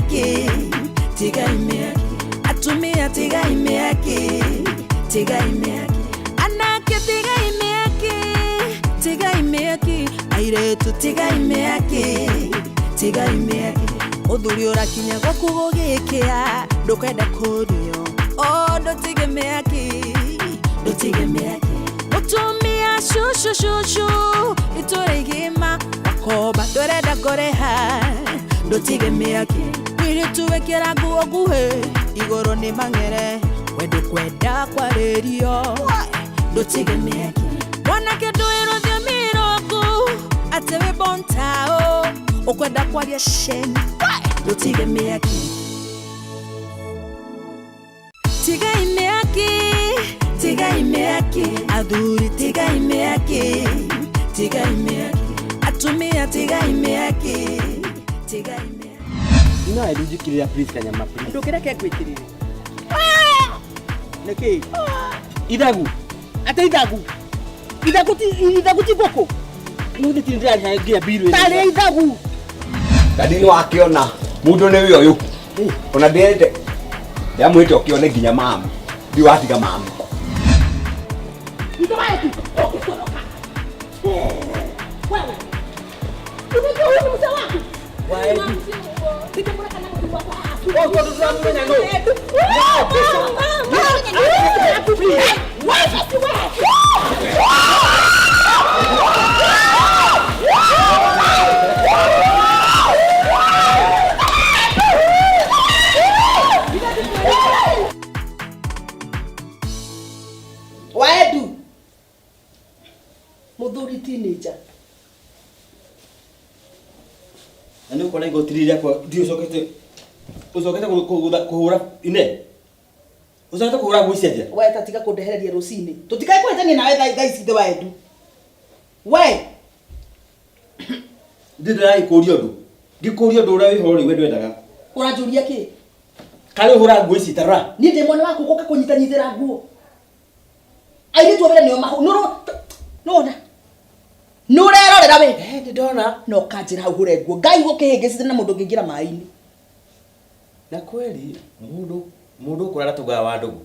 mĩaki, tigai mĩaki, atumia tigai mĩaki, tigai mĩaki, anake tigai mĩaki, tigai mĩaki, airĩtu tigai mĩaki, tigai mĩaki. Mũthuri ũrakinya gwaku gũgĩkĩa, ndũkwenda kũrio, o ndũtige mĩaki, ndũtige mĩaki. Mũtumia cucu cucu, itũra igima, wakomba ndũrenda kũrĩha, ndũtige mĩaki. Mũirĩtu wĩkĩra nguo nguhĩ, igũrũ nĩ mang'ere, we ndũkwenda kwarĩrio, ndũtige mĩaki. Mwanake ndũĩ rũthiomi rwaku, atĩ wĩ bontao, ũkwenda kwaria sheni, ndũtige mĩaki. Tigai mĩaki, tigai mĩaki, athuri tigai mĩaki, tigai mĩaki, atumia tigai mĩaki, tigai mĩaki. No njikirira please kanyama please. Ndũkĩreke ngwĩkĩrĩre. Nĩkĩ? Ithagu. Atĩ ithagu. Ithagu ti ithagu ti ngũkũ. No thĩ ti ndĩrarĩha nginya bill ĩno. Tarĩ ithagu. Dadi nĩ wakĩona mũndũ nĩ ũyũ ũyũ ona ndĩrete ndamwĩte ũkĩone nginya mamu ndiũ watiga mamu. Ithe waku ũngĩtoroka. Wewe. Unajua huyu ni mzee waku? Singekula kana mtu wako. Oh, tondũ ndũramũmenya nũ? Waedu muthuri teenager. Na nĩ ũkona igoti rĩrĩ rĩakwa ndiũ ũcokete ũcokete kũhũra ine. Ũcokete kũhũra nguo ici atĩa? We ta tiga kundehereria rucini tutikae kuhetania nawe thaa ici the waedu we. Ndĩ ndĩragĩkũria ũndũ. Ngĩkũria ũndũ ũrĩa wĩho rĩ we ndwendaga. Uranjuria ki? Karĩ ũhũra nguo ici tarora. Niĩ ndĩ mwana waku gũka kũnyitanyitĩra nguo airĩtu a wĩra nĩo mahu nĩwona nĩũrerorera we. Eh, nĩ ndona. Na ũkanjĩra hau hũre nguo ngai gũkĩhĩngĩcithia na mũndũ ũngĩingĩra maĩ-inĩ. Na kweli mũndũ mũndũ ũkũrara tugaga wa ndũgũ.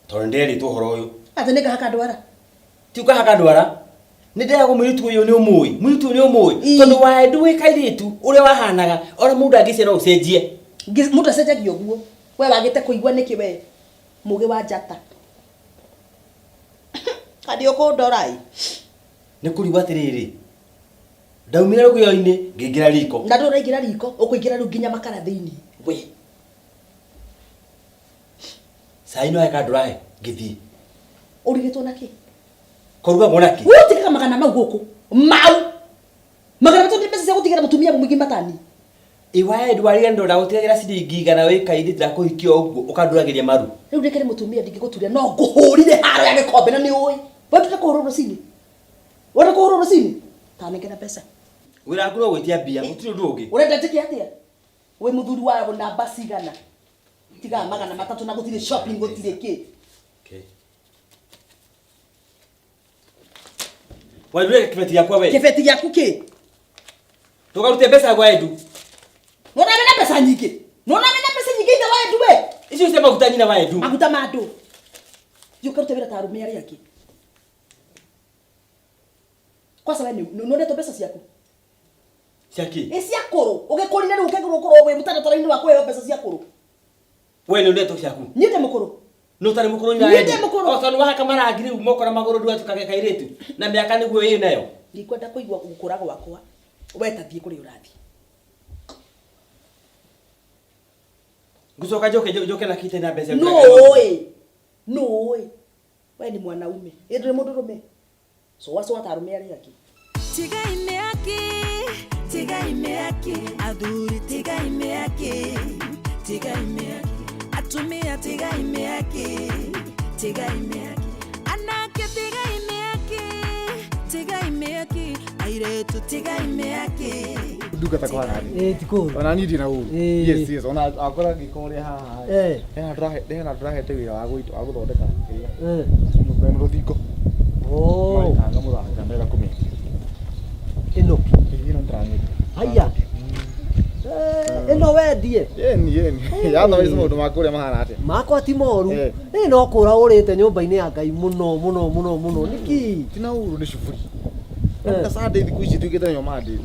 Tondũ nĩnderĩtwo ũhoro ũyũ. Atĩ nĩngahaka ndwara. Ti ũkahaka ndwara. Nĩ ndĩragwo mũirĩtu ũyũ nĩ ũmũĩ. Mũirĩtu ũyũ nĩ ũmũĩ. Ii. Tondũ waendu wĩ kairĩtu ũrĩa wahanaga ona mũndũ angĩcia no ũcenjie. Mũndũ acenjagia ũguo we wagĩte kũigua nĩkĩ we mũgĩ wa njata kandi ũkũndora ĩ. Nĩ kũrigwo atĩrĩrĩ. Ndaumire rũgĩo-inĩ ngĩingĩra riko. Na ndũ ũraingĩra riko ũkũingĩra rĩu nginya makara thĩinĩ we. Cai no heka ndũrahe ngĩthiĩ. Ũrigĩtwo na kĩ? Kũrugagwo na kĩ? Ũtigaga magana mau gũkũ mau magana matatũ nĩ mbeca cia gũtigĩra mũtumia mũingĩ matani. Iwae ndwariga ndona gũtigagĩra ciringi igana wĩ kairĩtu ndakũhikia ũguo ũkandũragĩria maru. Rĩu ndĩkĩrĩ mũtumia ndingĩgũturia no ngũhũrire haro ya gĩkombe na nĩ ũĩ wendete kũhũrwo rũcinĩ wenda kũhũrwo rũcinĩ tanengera mbeca. Wĩra waku no gwĩtia mbia gũtirĩ ũndũ ũngĩ. Ũrenda njĩke atĩa wĩ mũthuri wa namba cigana tigaga magana matatũ na gũtirĩ shopping gũtirĩ kĩ. Okay. Waendure kĩbeti gĩakwa we. Kĩbeti gĩaku kĩ? Ndũkarute mbeca gwa Edu. Nona wĩna mbeca nyingĩ. Nona wĩna mbeca nyingĩ ithe wa Edu we. Icio cia maguta nyina wa Edu. Maguta ma andũ. Thiĩ ũkarute wĩra ta arũme arĩa angĩ. Kwanza we nĩ mbeca ciaku. Cia kĩ? Ĩ cia kũrũ. Ũgĩkũrire rĩu ũkĩgũrwo ũkorwo wĩ mũtaratara-inĩ wa kũheo mbeca cia kũrũ. We nĩ ũnetwo ciaku. Niĩ ndĩ mũkũrũ. Nĩ ũtarĩ mũkũrũ nyina Niĩ Edu. ndĩ mũkũrũ. O tondũ wahaka marangi rĩu moko na magũrũ ndũgatuĩka kairĩtu. Na mĩaka nĩguo ĩ nayo. Ndikwenda kũigua gũkũra gwakwa. We ta thiĩ kũrĩa ũrathiĩ. Ngũcoka njoke njoke na kĩte na mbeca. Nũĩ. Nũĩ. We ni mwanaume. Ĩ ndũrĩ mũndũrũme. Coa coa ta arũme arĩa angĩ. Tigai mĩaki, tigai mĩaki, athuri tigai mĩaki, tigai mĩaki, atumia tigai mĩaki, tigai mĩaki, anake tigai mĩaki, tigai mĩaki, airĩtu tigai mĩaki. Ndungata kwa nani? Ĩ ti kũũru. Ona niĩ ndirĩ na ũru. Ĩĩ. Yes, yes. Ona akora ngĩka ũrĩa haha. Eh. Hena hena ndũrahete wĩra wa gũita wa gũthondeka kĩrĩa. Eh. Nyũmba ĩno rũthingo. Oh. Maitanga mũthanga ndĩrenda kũmĩendia. Ĩno. Ĩĩ ĩno ndĩramĩendia. Haya. Eh, ĩno we Endie. Yeni yeni. Yatha ici maũndũ maku ũrĩa mahana atĩa? Makwa ti moru. Eh. Ĩ no kũra ũrĩte nyũmba-inĩ ya Ngai mũno mũno mũno mũno. Nĩkĩ? Tina ũru nĩ cuburi. Eh. Na Sunday thikũ ici tuĩkĩte nayo Monday.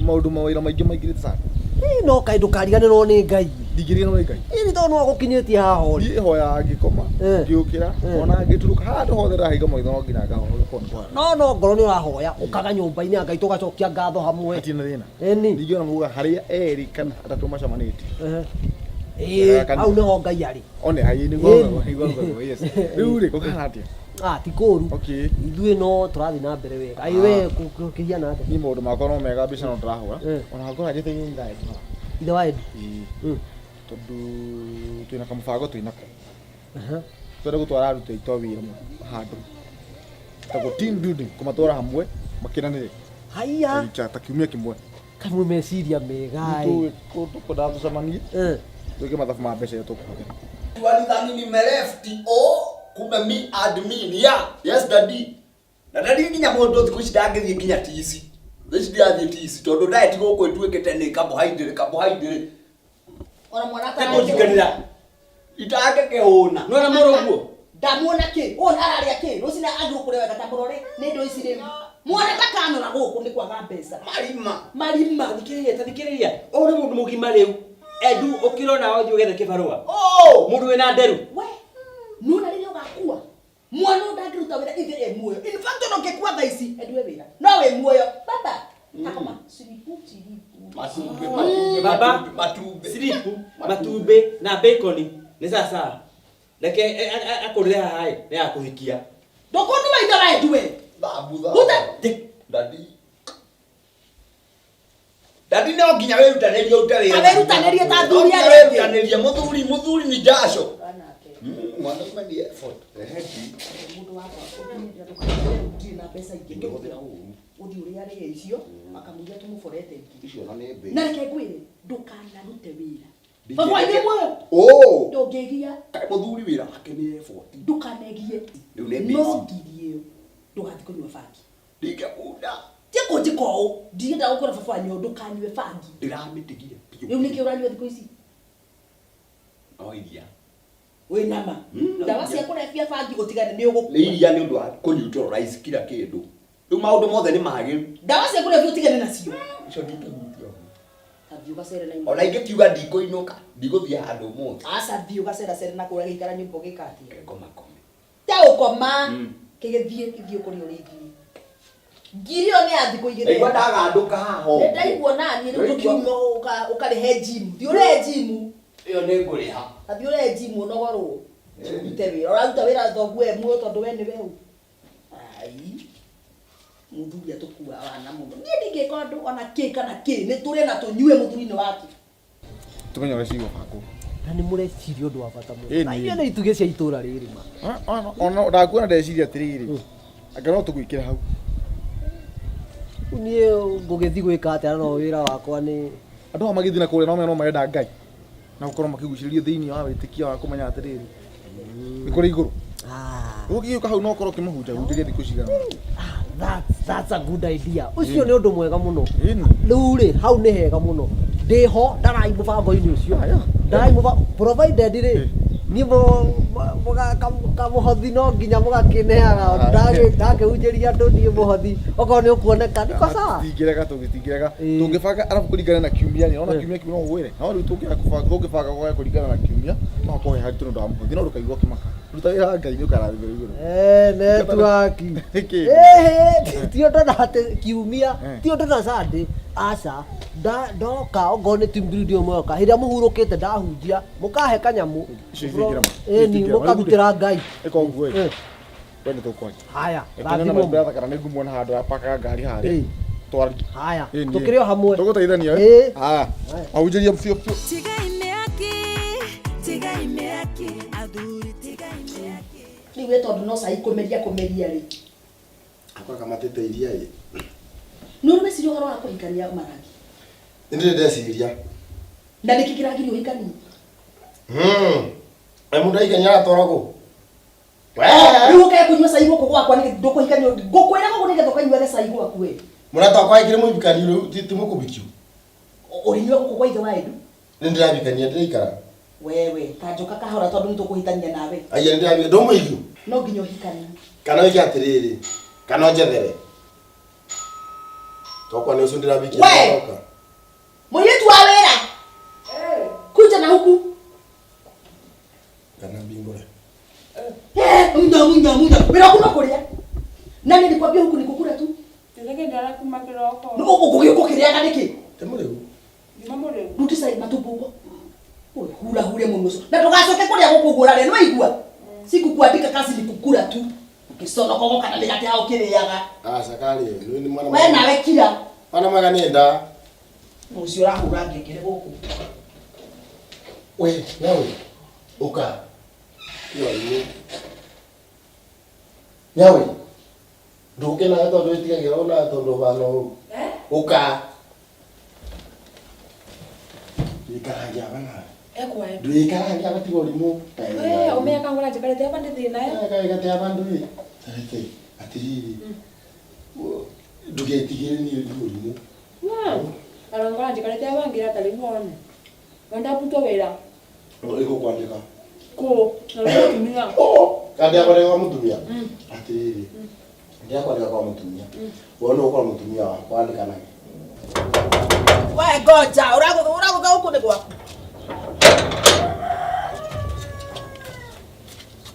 Maũndũ mawĩra maingĩ maingĩrĩte Sunday. Ĩ no kaĩ ndũkariganĩrwo nĩ Ngai. Ndingĩriganĩrwo nĩ Ngai. Ĩ nĩ tondũ no agũkinyĩtie haha ũrĩ. Niĩ hoyaga ngĩkoma, Eh. ngĩũkĩra, Eh. ona ngĩturũka handũ hothe ndĩrahinga maitho no nginya ngahoya gũkorwo nĩ kũhoya. No no ngoro nĩ ũrahoya ũkaga nyũmba-inĩ ya Ngai tũgacokia ngatho hamwe. Hatirĩ na thĩna. Ĩni. Ningĩ ona muga harĩa erĩ kana atatũ macemanĩtie. Ehe. Ĩ hau nĩho Ngai arĩ. One haĩ nĩguo Ĩni. nĩguo yes. Rĩu rĩ kũhana atĩa? Ah, ti kũru. Okay. Ithuĩ no tũrathiĩ na mbere wega. Ai we kũhiana atĩa? Niĩ maũndũ makwa no mega mbica no ndĩrahũra. Eh. Ona ngora njĩtĩire ithaa ĩmwe. Ithe wa Edu. Ĩĩ. Mm. Tondũ twĩna kamũbango twĩnako. Aha. Twenda gũtwara aruti aitũ a wĩra handũ. Tagwo team building kũmatwara hamwe makenanĩre. Haiya. Ta kiumia kĩmwe. Kamwe meciria mega ĩ. Tũkwendaga tũcemanie Eh. twĩke mathabu ma mbeca iria tũkũhũthĩra. Walidhani nimelefti o kumbe mi admin ya yes daddy na daddy nginya mũndũ thikũ ici ndangĩthiĩ nginya tici thikũ ici ndirathiĩ tici tondũ diet gũkũ ĩtuĩkĩte nĩ carbohydrate carbohydrate Ona mwana Tekũnjikarĩra. itangĩkĩhũna Nĩwona mũrũ ũguo? Ndamuona kĩ? Ũyũ ararĩa kĩ? Rũcinĩ athiĩ kũrĩa wega ta mũrore nĩ indo ici rĩu. Mwana ndakanora gũkũ nĩ kwaga mbeca. Marima. Marima. Thikĩrĩria, ta thikĩrĩria. Ũyũ nĩ mũndũ mũgima rĩu. Edu ũkĩrona wathiĩ ũgethe kĩbarũa. Oh! Mũndũ wĩna nderu. We, nĩwona rĩrĩa ũgakua mwana ũyũ ndangĩruta wĩra ithe e muoyo. In fact ona ũngĩkua thaa ici endue wĩra no wĩ muoyo. Baba, takoma siripu siripu. Matumbĩ matumbĩ Baba. matumbĩ matumbĩ. Siripu, matumbĩ na bacon nĩ sawa. Reke akũrĩre haha ĩ, nĩ agakũhikia. Ndũkũnduma ithe wa endue. Thambu Ruta. thambu. Daddy. Daddy no nginya wĩrutanĩrie ũrute wĩra. Ta wĩrutanĩrie ta athuri No nginya arĩa angĩ. wĩrutanĩrie mũthuri mũthuri ni jasho. Mwanaume ni effort. Ehe, Mũndũ wakwa ũngĩnyendera ndũkanjĩre ndirĩ na mbeca ingĩ. Ndingĩhũthĩra ũru. Ũthiĩ ũrĩa arĩe icio akamũiria tũmũborete ingĩ. Icio na nĩ mbĩ. Na reke ngwĩre ndũkanarute wĩra. Baba wanyu muoyo. Oh! Ndũngĩgia. Kaĩ mũthuri wĩra wake nĩ effort. Ndũkanegie. Rĩu nĩ No busy. ngiri ĩyo ndũgathiĩ kũnyua bangi. Ndingĩkunda. Tie kũnjĩka ũũ ndirenda gũkora baba wanyu ndũkanyue bangi. Ndĩramĩtigia biũ. Rĩu nĩkĩ ũranyua thikũ ici? No iria. Wĩ nama. Mm, no Ndawa iria. cia kũrebia bangi ũtigane nĩ ũgũkua. Nĩ iria nĩ ũndũ wa kũ neutralize kila kĩndũ. Rĩu maũndũ mothe nĩ magĩru. Ndawa cia kũrebia ũtigane nacio. Icio ndingĩhutia. Ta thiĩ ũgacere na Ona ingĩkiuga ndikũinũka, ndigũthiĩ handũ ũmũthĩ. Aca thiĩ ũgaceracere na kũrĩa gĩikara nyũmba ũgĩka atĩa? Ngoma kome. Te ũkoma. Kĩgĩthiĩ gĩthiĩ kũrĩa ũrĩthiĩ. Ngiri ĩyo nĩ ya thikũ igĩrĩ. Ndaigua ndagandũka haha ũguo. Nĩ ndaigua naniĩ rĩu tũkiuma ũkarĩhe gym. Thiĩ ũrĩhe gym. Ĩyo nĩ ngũrĩha. Ta thiĩ ũrĩhe gym ũnogorwo. Ũrute wĩra. Ũraruta wĩra thoguo e muoyo tondũ we nĩwe ũ. Ai. Mũthuri atũkuaga wana mũno. Niĩ ndingĩka ũndũ ona kĩ kana kĩ. Nĩ tũrĩe na tũnyue mũthuri-inĩ wake. Tũmenye ũrĩa cigũbangwo. Na nĩ mũreciria ũndũ wa bata mũno. Ĩni. Na inyuĩ nĩ itugĩ cia itũra rĩrĩ ma. Ona ndakuona ndeciria atĩrĩrĩ. Anga no tũgwĩkĩre hau. Rĩu niĩ ngũgĩthiĩ gwĩka atĩa no wĩra wakwa nĩ Andũ aya magĩthiĩ na kũrĩa no no marenda Ngai. Na gũkorwo makĩgucĩrĩrio thĩinĩ wa wĩtĩkio wa kũmenya atĩrĩrĩ. Nĩ kũrĩ igũrũ. Ah. Ũgĩũka hau no ũkorwo ũkĩmahunja hunjĩrie thikũ cigana. That's a good idea. Ũcio nĩ ũndũ mwega mũno. Ĩni. Rĩu rĩ, hau nĩ hega mũno. Ndĩho ndarai mũbango-inĩ ũcio. Ndarai mũbango provided rĩ niĩ kamũhothi no nginya mũgakĩneaga ndakĩhunjĩria andũ niĩ mũhothi okorwo nĩ ũkuoneka niko sawa. Tũtingĩrega tũgĩtingĩrega. Tũngĩbanga arabu kũringana na kiumia rĩ, ona kiumia kĩu no ũgwĩre. No rĩu tũngĩaga kũbanga tũngĩbanga kwage kũringana na kiumia, no hakorwo he haritũ nĩ ũndũ wa mũhothi, no ndũkaigua ũkĩmaka. Ruta wĩra wa Ngai nĩ ũkarathimĩrwo igũrũ. Eh, network. Nĩkĩ? Ehe, ti ũndũ na atĩ kiumia, ti ũndũ na Sunday, aca. Ndoka ongorwo nĩ team building ĩyo mwoka, hĩndĩ ĩrĩa mũhurũkĩte ndahunjia, mũkahe kanyamũ. Icio itingĩrema. Ĩni, mũkarutĩra Ngai. Ĩka ũguo ĩ. We nĩ tũkwaria. Haya, Reke nyone rathimwo. my brother kana nĩ ngũmuona handũ apakaga ngari harĩa. Ĩ. Twarie. Haya, Ĩni. tũkĩrĩ o hamwe. Tũgũteithania. Ĩ. Haya. Ahunjĩria biũ biũ. Tigai mĩaki, tigai mĩaki, athuri tigai mĩaki. Rĩu we tondũ no cai kũmeria kũmeria rĩ. Akwa kamatĩte iria ĩ. Nĩ ũrĩ weciria ũhoro wa kũhikania marangi? Nĩ ndĩrĩ ndeciria. Na nĩkĩ kĩragiria ũhikanie? Na mũndũ ahikania aratwarwo kũ? Rĩu ũkae kũnyua cai gũkũ gwakwa nĩ ndũkũhikania ngũkwĩra gũkũ nĩgetha ũkanyuage cai gwaku we. Mũrata wakwa aingĩre mũhikani rĩu ti mũkũbikio. Ũrĩnyua gũkũ gwa ithe wa Edu? Nĩ ndĩrabikania ndĩraikara. Wewe kanjũka kahora tondũ nĩ tũkũhitania nawe. Aya nĩ ndĩrabika ndũmũigu. No nginya ũhikanie. Kana wĩke atĩrĩrĩ. Kana ũnjethere. Tokwa nĩ ũcio ndĩrabikia. We! ndĩroka. Mũirĩtu wa wĩra. Kuja na huku. Kana mbingũre. Eh, munya munya munya. Wĩra waku no kũrĩa. Na nilikwambia huku ni kukula tu. Ndĩrekendera kuma kĩroko. Nĩ ũgũkĩrĩaga nĩkĩ? Ti mũrĩu. Nyuma mũrĩu. Rutisa matumbo huko. Hura hure mũno ũcio. Na ndũgacoke kũrĩa gũkũ ũguo ũrarĩa nĩ waigua? Si kukuandika kazi ni kukula tu. Ũkĩconoka kana mĩgate hau ũkĩrĩaga. Aca karĩe. Nĩ mwana. We nawe kira. Mwana mwega nĩ nda. Mũciĩ ũrahũra ngengere gũkũ. We, nawe. Ũka. Nyawe. Nyawe. Ndũkenaga tondũ wĩtigagĩra ona tondũ ũhana ũũ. Ũka. Ndwĩkaragia aba nawe. Ekwae. Ndwĩkaragia aba tiga ũrimũ. We ũmenya kangũra njikarĩte aba ndĩ thĩna ĩ. Gate abandu ĩ. Tareke atĩrĩrĩ. Ndũgetigĩre niĩ ndi mũrimũ. Arongora njikarĩte aba ngira tarĩ wone. Wenda mbutwo wĩra. Ĩgũkwandĩka. Kũ? Na nĩ mũtumia. Kandi akwandĩka kwa mũtumia. Atĩrĩrĩ. Ndĩrakwandĩka kwa mũtumia. Wona ũkorwo mũtumia wakwa andĩkanage. We ngoja, ũragũka ũragũka gũkũ nĩ gwaku.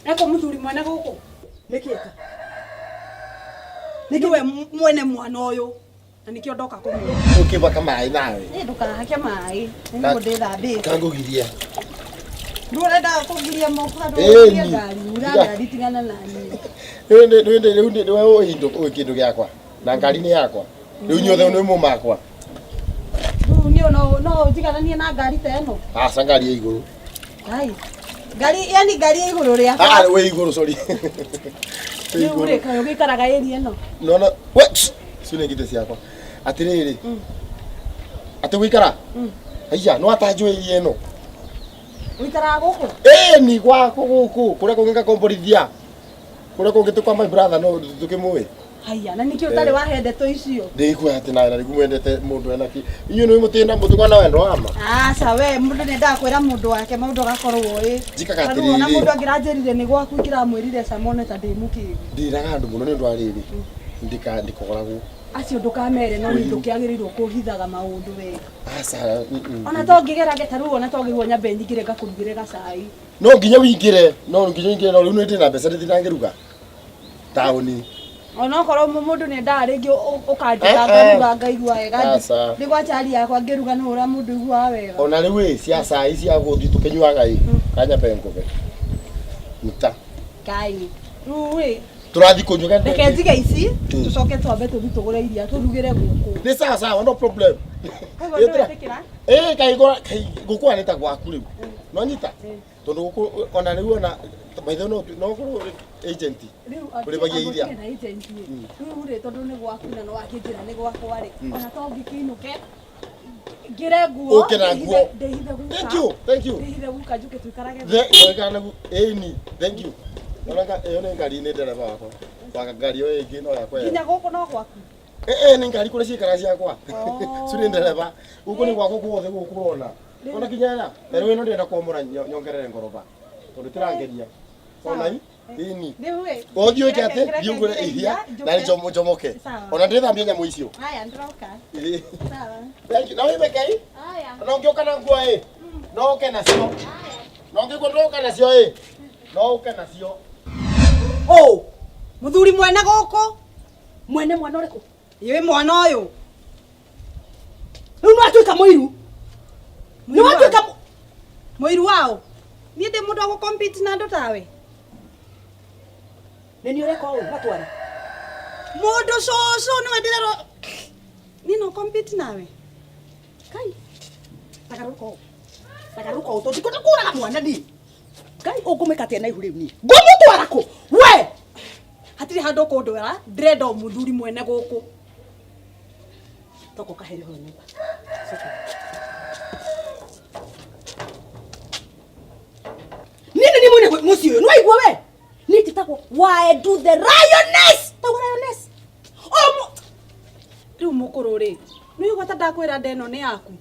Eko mũthuri mwene gũkũ. Nĩkĩ eka? Nĩkĩ we mwene mwana ũyũ? Na nĩkĩo ndoka kũmuona. Ũkĩbaka maĩ nawe. Ĩ ndũkahake maĩ. Nĩguo ndĩthambĩte. Kangũgiria. Ndũrenda kũgiria moko handũ Ĩni. ũgirie ngari. Ura ngari tigana na niĩ. Rĩu nĩ rĩu nĩ rĩu nĩ nĩwe ũĩ indo ũĩ kĩndũ gĩakwa na ngari nĩ yakwa rĩu inyuothe nĩ mũ makwa Rĩu niĩ no no ũnjigananie na ngari ta ĩno. aca ngari ya igũrũ Ai. Ngari yani ngari ya igũrũ rĩakwa. ah wĩ igũrũ sorry Wĩ Rĩu igũrũ rĩ kaĩ ũgĩikaraga area ĩno. nona we icio nĩ ngite ciakwa atĩrĩrĩ atĩ gũikara aiya no atanjũĩ iria ĩno Ũikaraga gũkũ? ĩni gwaku gũkũ kũrĩa kũngĩ ngakomborithia kũrĩa kũngĩ tũ kwa my brother no tũkĩmũĩ Haiya, na nĩkĩ ũtarĩ wahe ndeto icio? ndĩikua atĩ nawe na rĩu mwendete mũndũ ena kĩ inyuĩ nĩ mũtĩna mũtĩkwa na wendo wa ma Aca we mũndũ nĩendaga kwĩra mũndũ wake maũndũ agakorwo ĩ. Njĩkaga Ta rĩu ona atĩrĩrĩ. mũndũ angĩranjĩrire nĩ gwaku ingĩramwĩrire camone ta ndĩ mũkĩgu. ndĩraga andũ mũno nĩ ũndũ wa rĩrĩ ndika ndikogoragwo Acio ndũkamere no nĩ ndũkĩagĩrĩirwo kũhithaga maũndũ we. aca Ona to ngĩgerage ta rĩu ona to ngĩguo nyambe nyingĩre ngakũrugĩre gacai. no nginya wingĩre no nginya wingĩre no rĩu nĩ ndĩ na mbeca ndĩthiĩ na ngĩruga taũni Ona okorwo mũndũ nĩendaga rĩngĩ ũkanjĩta Eh, eh. ngaruga ngaigua wega. Aca. Nĩ gwa chari yakwa ngĩruga nĩ ũrĩa mũndũ aiguaga wega. ona rĩu ĩ cia cai cia gũthiĩ tũkĩnyuaga ĩ kanyambe ngũbe mita Kai. Rĩu ĩ tũrathiĩ kũnyua reke njige ici tũcoke twambe tũthiĩ tũgũre iria tũrugĩre gũkũ. nĩ sawa sawa no problem Koguo Ĩ, tũra- ndũretĩkĩra? ĩ kaĩ kaĩ gũkũ nĩ ta gwaku rĩu no nyita tondũ gũkũ ona rĩu ona by the way no no ũkorwo ũrĩ agent Rĩu Ũrĩbagia iria. na agent ĩ. Rĩu rĩ tondũ nĩ gwaku na nĩ wakĩnjĩra nĩ gwakwa rĩ ona to ngĩkĩinũke ngĩre nguo Ũke na nguo. ndĩhithe guka thank you thank you ndĩhithe guka njũke tũikarage The kana ĩni thank you Ona ĩyo nĩ ngari nĩ ndereba wakwa wa ngari ĩyo ĩngĩ no yakwa nginya gũkũ no gwaku ĩ nĩ ngari kũrĩa ciikara ciakwa cio nĩ ndereba gũkũ nĩ gwakwa guothe gũkũ ũrona ona kinya ĩra na rĩu ĩno ndĩrenda kwamũra nyongerere ngoroba tondũ tĩrangeria ona i ĩni rĩu ĩ ũthiĩ ũke atĩ reke thiĩ ngũre ngĩre iria iria, na njũke. njomoke Sawa. ona ndĩthambie nyamũ icio haya ndĩroka Ĩ. sawa Thank you. Na wĩme kei haya na ũngĩũka na nguo ĩ no ũke nacio na ũngĩkwo ndũka nacio ĩ no ũke nacio ũ mũthuri mwene gũkũ Mwene mwana ũrĩkũ? ĩ mwana ũyũ Rĩu nĩ watuĩka mũiru. Nĩ watuĩka mũiru waũ niĩ ndĩ mũndũ wa gũkompete na andũ tawe Nĩ niĩ ũreka ũũ matwara. mũndũ cũcũ nĩwe ndĩrerwo niĩ no compete nawe Kai. Tagarũka ũũ. Tagarũka ũũ tondũ ndikwenda kũraga mwana niĩ. Ngai ũngũmĩka atĩa na ihu rĩu niĩ? Ngũmũtwara kũ? We! hatirĩ handũ ũkũndwara ndĩrenda o mũthuri mwene gũkũ Toka ũkahere ũhoro nyũmba. Coka. Niĩ nĩ niĩ mwene mũciĩ ũyũ. Nĩ waigua we? Niĩ njĩtagwo Waedu the Lioness. Tagwo Lioness. O rĩu mũkũrũ rĩ nĩ ũigua ta ndakwĩra nda ĩno nĩ yaku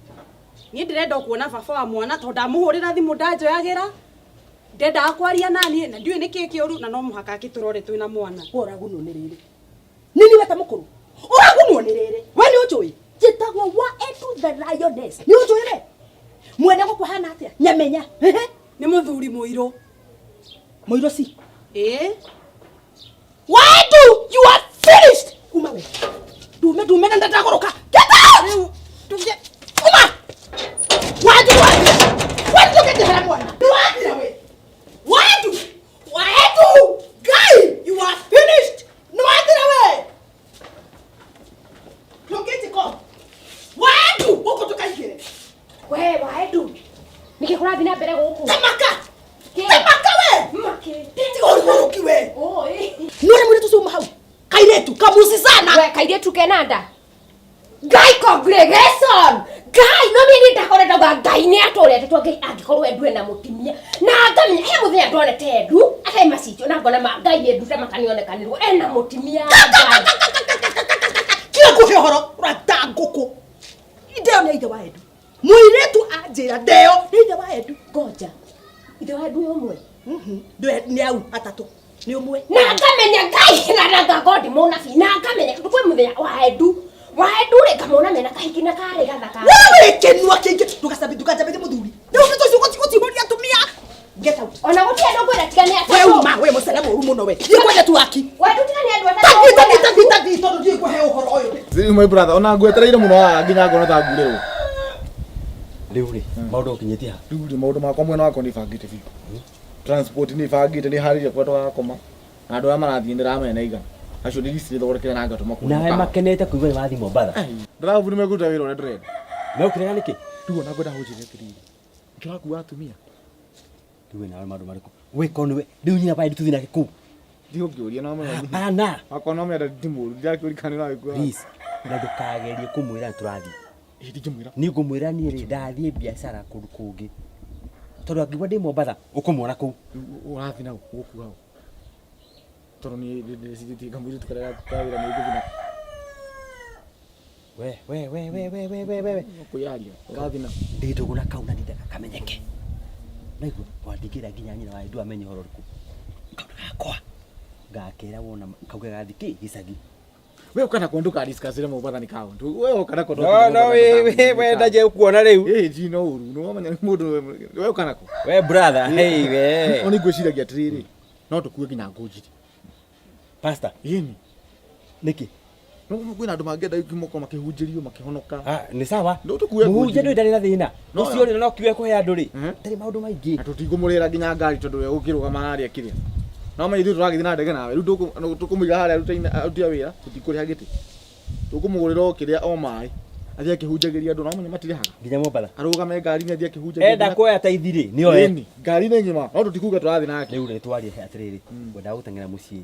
Niĩ ndĩrenda kuona baba wa mwana tondũ ndamũhũrĩra thimũ ndanjoyagĩra. Ndendaga kwaria naniĩ na ndiũĩ nĩkĩĩ kĩũru na no mũhaka akĩtũrore twĩna mwana. Ũragunwo nĩ rĩrĩ. Nini weta mũkũrũ. Ũragunwo nĩ rĩrĩ. We nĩ ũnjũĩ. Njĩtagwo wa Edu the Lioness. Nĩ ũnjũĩ we? Mwene gũkũ hana atĩa? Nyamenya. Ehe. Nĩ mũthuri mũirũ. Mũirũ si. Ĩĩ. Waedu, you are finished. Uma we. Ndume ndume na ndagũrũka. Get out! Rĩu tũngĩ Uma! Waedu waedu. Waedu ndũkĩnjehera mwana. Nĩwathira we. Waedu. Waedu. Guy, you are finished. Nĩwathira we. Ndũngĩnjĩka. Waedu, gũkũ ndũkaingĩre. We waendu nĩkĩ kũrathiĩ na mbere gũkũ? Tamaka. Kĩ? Tamaka we. Makĩ. Tiga ũrigũrũki we. Oi. Nĩwona mũirĩtu ũcio uma hau. Kairĩtu kamuci sana. We kairĩtu kena nda. Ngai congregation. Ngai no niĩ ndakore ndauga Ngai nĩ atũrete twa Ngai angĩkorwo Endu ena mũtumia. Na ngamenya he mũthenya ndonete Endu atarĩ macicio na ngona ma Ngai Endu ta makanionekanĩrwo ena mũtumia. Ngai. Kira ngũhe ũhoro ũrata ngũkũ. Ndeo nĩ ithe wa Endu. Mũirĩtu anjĩra ndeo nĩ ithe wa Endu. Ngoja. Ithe wa Endu ũmwe. Nĩ au atatũ. Nĩ ũmwe. Na ngamenya Ngai na na ngakorwo ndĩ mũnabii na ngamenya tondũ kwĩ mũthenya wa Endu. Wa Endu rĩ ngamona mena kahiki na karĩ gathaka. Wewe kĩnua kĩingĩ ndũgacabi ndũkanjambĩrie mũthuri. Rĩu nĩ tũcio gũtihoria atumia. Get out. Ona gũtirĩ andũ ngwĩra tiga nĩ We atatũ. uma we mũcere mũru mũno we. Thiĩ kwenda tu aki. Wendu tiga nĩ andũ atatũ. Tathi tathi tathi tathi tondũ ndiũĩ kũhe ũhoro ũyũ. Rĩu my brother ona ngwetereire mũno haha nginya ngona ta ngurĩrwo. Rĩu rĩ, maũndũ ũkinyĩtie ha? Rĩu rĩ maũndũ makwa mwena wakwa nĩ bangĩte biũ. Transport nĩ bangĩte nĩ harĩria kũrĩa tũgakoma. Na andũ arĩa marathiĩ ndĩramenya nĩ aigana. Acio nĩ list nĩthondekire na ngatũma kũrĩ Nawe mũkawa. makenete kũigua nĩ wathiĩ Mombatha. Ndĩrabu nĩ mekũruta wĩra ũrĩa ndĩrenda. Mekũrega nĩkĩ? Rĩu ona ngwenda ũnjĩre atĩrĩrĩ. Tũrakua atumia. Rĩu we nawe maũndũ marĩkũ? We korwo nĩwe rĩu nyina wa Endu tũthiĩ nake kũu. Ndigũkĩũria no menya. Hapana. Wakwa no menya ndi mũru. Ndirakĩũria kana nĩũragĩkua. Please. Na ndũkagerie kũmwĩra nĩ tũrathiĩ. Ĩ ndingĩmwĩra. Niĩ ngũmwĩra niĩ rĩ ndathiĩ biacara kũndũ kũngĩ. Tondũ angĩigua ndĩ Mombatha ũkũmuona kũu. Rĩu ũrathiĩ nao ũgũkua ũ? Tondũ niĩ ndĩcirĩtie kamũirĩtu karĩa ka wĩra nĩ ngũthiĩ nako. We we we we we we we we. Kwĩyaria. Ũrathiĩ nao. Ndĩ ndũgũ na kau na ndindaga kamenyeke. Naigua wandingĩra nginya nyina wa Endu amenye ũhoro ũrĩkũ. Kau nĩ gakwa. Ngakera wona kauge gathiĩ kĩ gĩcagi. We ũkana kwa ndũka discuss-ĩre Mombatha nĩ kaũndũ. We ũkana kwa No no we we we ndaje kuona rĩu. Ĩ ti no ũru. Nĩ wamenya nĩ mũndũ we ũkana kwa. We brother, hey we. No nĩ ngwĩciragia atĩrĩrĩ. No tũkue nginya ngũnjiri. Pastor, Ĩni. nĩkĩ? No kwĩna andũ mangĩenda gũkorwo makĩhunjĩrio makĩhonoka. Ah, nĩ sawa. No tũkue Mũhunjia ndũrĩ ndarĩ na thĩna. No, Ũcio rĩ no kiuge kũhe andũ rĩ. Mhm. Ndarĩ maũndũ maingĩ. Na tũtikũmũrĩra nginya ngari tondũ we ũkĩrũgama harĩa kĩrĩa. No menya ithuĩ tũragĩthiĩ na ndege nawe. Rĩu tũkũmũiga harĩa aruti a wĩra tũtikũrĩha gĩtĩ. Tũkũmũgũrĩra o kĩrĩa o maĩ. Athiĩ akĩhunjagĩria andũ no menya matirĩhaga. Nginya Mombatha. Arũgame ngari-inĩ athiĩ akĩhunjagia. Enda kuoya taithi rĩ, nĩ oe. Ĩni, ngari-inĩ ng'ima. No tũtikuga tũrathiĩ nake. Rĩu rĩ twarie atĩrĩrĩ, ngwendaga gũteng'era mũciĩ.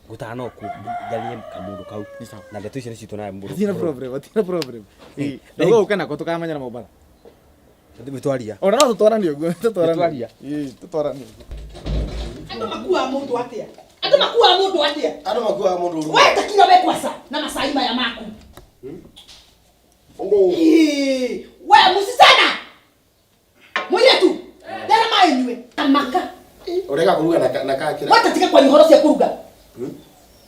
Gũtanokwo njarie kamũndũ kau. Nĩ sawa. Na ndeto icio nĩcio nawe mũndũ. Hatirĩ na problem, hatirĩ na problem. Ĩ, na ũke nako tũkamenyana Mombatha. Twaria. Ona no tũtwaranie ũguo, tũtwaranie. Nĩtwaria. Ĩ, tũtwaranie ũguo. Andũ makuaga mũndũ atĩa? Andũ makuaga mũndũ atĩa? Andũ makuaga mũndũ ũru. We takira we kwaca na macai maya maku. Ũndũ. Ĩĩ, we mũcicana. Mũirĩtu, ndera maĩ nyue. Tamaka. Ũreka kũruga na na kakĩra. Wata tiga kwaria ũhoro cia kũruga.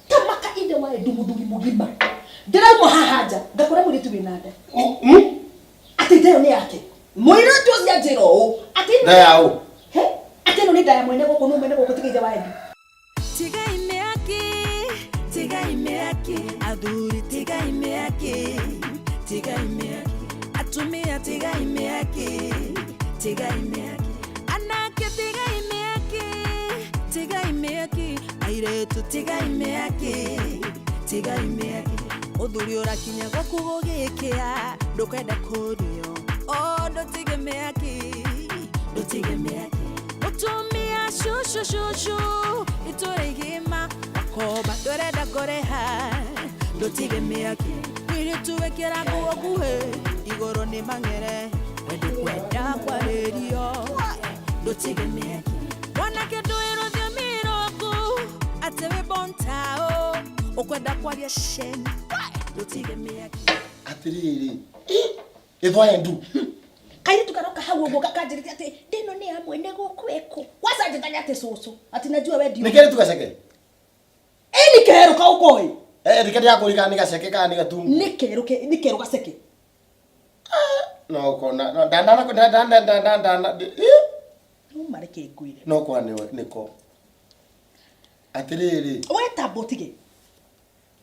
Tamaka ithe wa Endu mũthuri mũgima. Ndĩrauma haha nja ngakora mũirĩtu wĩna nda. Atĩ nda ĩyo nĩ yake. Mũirĩtu ũcio anjĩra ũũ. Atĩ Nda ya ũ? He? Atĩ ĩno nĩ nda ya mwene gũkũ nũ mwene gũkũ tiga ithe wa Endu. Tigai mĩaki, tigai mĩaki, athuri tigai mĩaki, tigai mĩaki, atumia tigai mĩaki, tigai mĩaki, anake tigai mĩaki, tigai mĩaki, airĩtu tigai mĩaki, tigai mĩaki, mũthuri ũrakinya gwaku gũgĩkĩa, ndũkwenda kũrio, oh ndũtige mĩaki, ndũtige mĩaki. Mutumia shushu shushu itũra igima wakoba ndũrenda kũrĩha ndũtige mĩaki mũirĩtu wĩkĩra nguo nguhĩ igũrũ nĩ mang'ere we ndũkwenda kwarĩrio ndũtige mĩaki mwanake ndũĩ rũthiomi rwaku atĩ wĩ bontao ũkwenda kwaria sheni ndũtige mĩaki Atĩrĩrĩ. Ĩthwa Endu. Hau ũguo kanjĩrĩte atĩ ndĩno nĩ ya mwene gũkũ ĩkũ. Kwanza njĩtaga atĩ cũcũ. Atĩ najua we nĩ kerĩ tu gaceke Ĩ nĩ kerũ kau koĩ. Eh, reke ndĩrakũria kana nĩ gaceke kana nĩ gatungu. Nĩ kerũ ke nĩ kerũ gaceke. No kona no ndandana ndandana ndandana eh Rĩu mareke ngwĩre. no kwa nĩ nĩko. Atĩrĩrĩ, We tamba ũtige.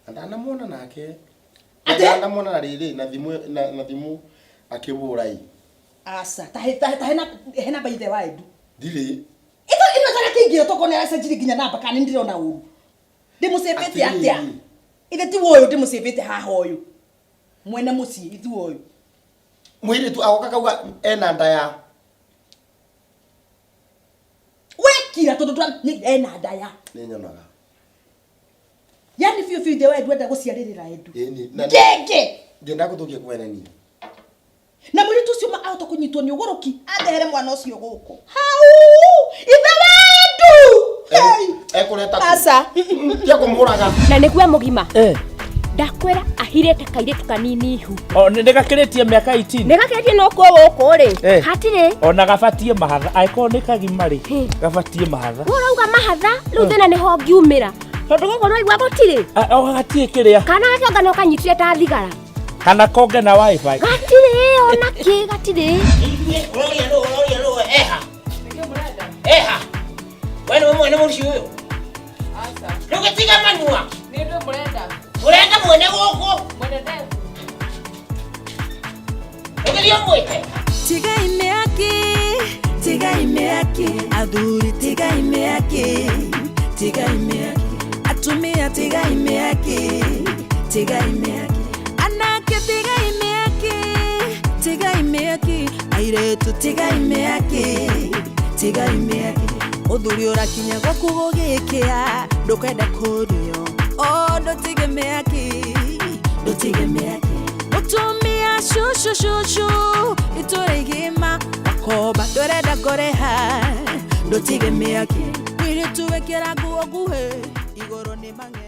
na ndanamuona nake. Atĩ? Ndanamuona na rĩrĩ na thimũ na na thimũ akĩbũra ĩ. Aca, ta he ta he hena hena baithe wa Edu. Ndirĩ. Ito ino tara kĩingĩro tokorwo nĩ aracenjirie nginya namba kana nĩ ndĩrona ũru. Ndĩmũcĩbĩte atĩa? Atĩrĩrĩ. Ithe ti ũyũ ndĩmũcĩbĩte haha ũyũ. Mwene mũciĩ ithuĩ ũyũ. Mũirĩtu agoka kauga ena nda ya Wekira tondũ twa nĩ ena nda ya. nĩ nyonaga. Yani biũ biũ ithe wa Edu enda gũciarĩrĩra Edu. Ĩni na Ngenge. ngĩenda gũthũkia kwene niĩ. Na mũirĩtu ũcio ma ahota kũnyitwo nĩ ũgũrũki andehere mwana ũcio gũkũ. Hau! Ithe wa Edu! Hey! Ekũreta kũ? Aca. Tia kũmũraga. Na nĩguo mũgima. Eh. Ndakwĩra ahirĩte kairĩtu kanini ihu. O nĩ gakĩrĩtie mĩaka 18. Nĩ gakĩrĩtie no kuo gũkũ rĩ. Eh. Hatirĩ. Ona gabatie mahatha. Angĩkorwo nĩ kagima rĩ, gabatie mahatha. We ũrauga mahatha rĩu thĩna nĩho ngiumĩra. Tondũ gũkũ no igua gũtirĩ. O gatirĩ kĩrĩa. Kana gakĩonga no kanyitire ta thigara. Kana konge na wifi. Gatirĩ ona kĩ gatirĩ. Ũroria nũ, ũroria nũ, eha. Eha. We nĩwe mwene mũciĩ ũyũ. Ndũgĩtiga manyua. Nĩ ũndũ mũrenda. Ũrenda mwene gũkũ. Mwene ndevu. Ndũgĩthiĩ ũmwĩte. Tigai mĩaki, tigai mĩaki, athuri tigai mĩaki, tigai mĩaki, atumia tigai mĩaki, tigai mĩaki, anake tigai mĩaki, tigai mĩaki, airĩtu tigai mĩaki, tigai mĩaki, mũthuri ũrakinya gwaku gũgĩkĩa, ndũkwenda kũrio, o ndũtige mĩaki, ndũtige mĩaki. Mutumia shushu shushu itũra igima wakoba ndũrenda kũrĩha ndũtige mĩaki mũirĩtu wĩkĩra nguo nguhĩ igũrũ nĩ mang'e.